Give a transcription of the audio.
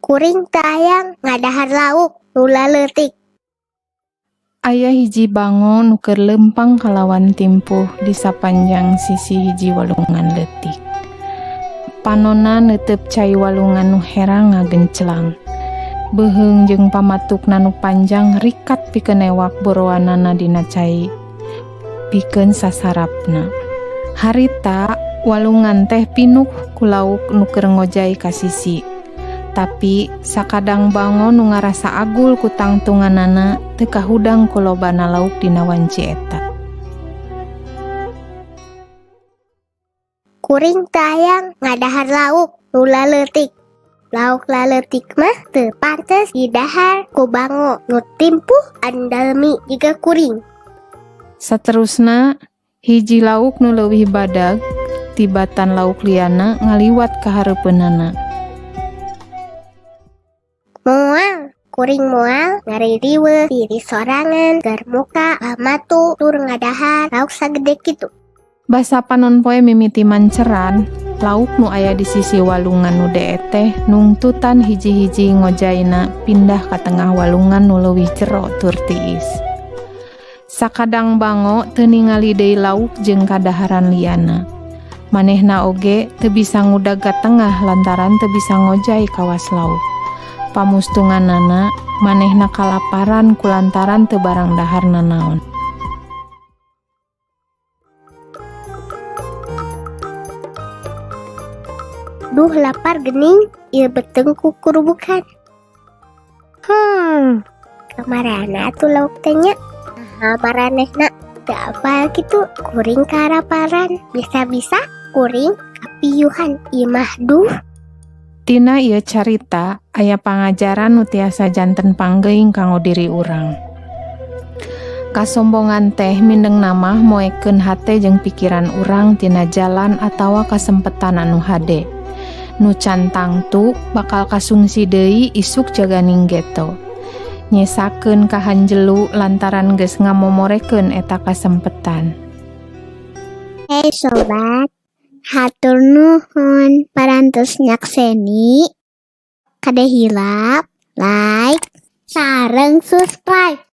Kuring teu hayang ngadahar lauk nu laleutik. Aya hiji bango nu keur leumpang kalawan timpuh di sapanjang sisi hiji walungan leutik. Panonna neuteup cai walungan nu herang ngagenclang. Beuheung jeung pamatukna nu panjang rikat pikeun newak boroanana dina cai pikeun sasarapna. Harita walungan teh pinuh ku lauk nu keur ngojay ka sisi. Tapi sakadang bango nu ngarasa agul ku tangtunganana teu kahudang ku lobana lauk dina wanci eta. Kuring teu hayang ngadahar lauk nu laleutik. Lauk laleutik mah teu pantes didahar ku bango nu timpuh andalmi jiga kuring. Saterusna, hiji lauk nu leuwih badag tibatan lauk lianna ngaliwat ka hareupeunana. Moal, kuring moal ngaririweuh diri sorangan keur muka pamatu tur ngadahar lauk sagede kitu. Basa panon poe mimiti manceran, lauk nu aya di sisi walungan nu deet teh nungtutan hiji-hiji ngojayna pindah ka tengah walungan nu leuwih jero tur tiis. Sakadang bango teu ningali deui lauk jeung kadaharan lianna. Manehna oge teu bisa ngudag ka tengah lantaran teu bisa ngojay kawas lauk. Pamustunganana, manehna kalaparan kulantaran teu barang dahar nanaon. Duh, lapar geuning, ieu beuteung kukurubukan. Kamarana atuh lauk teh nya? Naha maranehna teu apal kitu, kuring karaparan, bisa-bisa kuring kapiyuhan ieu mah, duh. Tina ieu carita aya pangajaran nu tiasa janten panggeuing kanggo diri urang. Kasombongan teh mindengna mah moekeun hate jeung pikiran urang tina jalan atawa kasempetan anu hade. Nu can tangtu bakal kasungsi deui isuk jaganing geto. Nyesakeun kahanjelu lantaran geus ngamomorekeun eta kasempetan. Hey sobat, hatur nuhun parantos nyakseni. Kade hilap, like, sareng subscribe.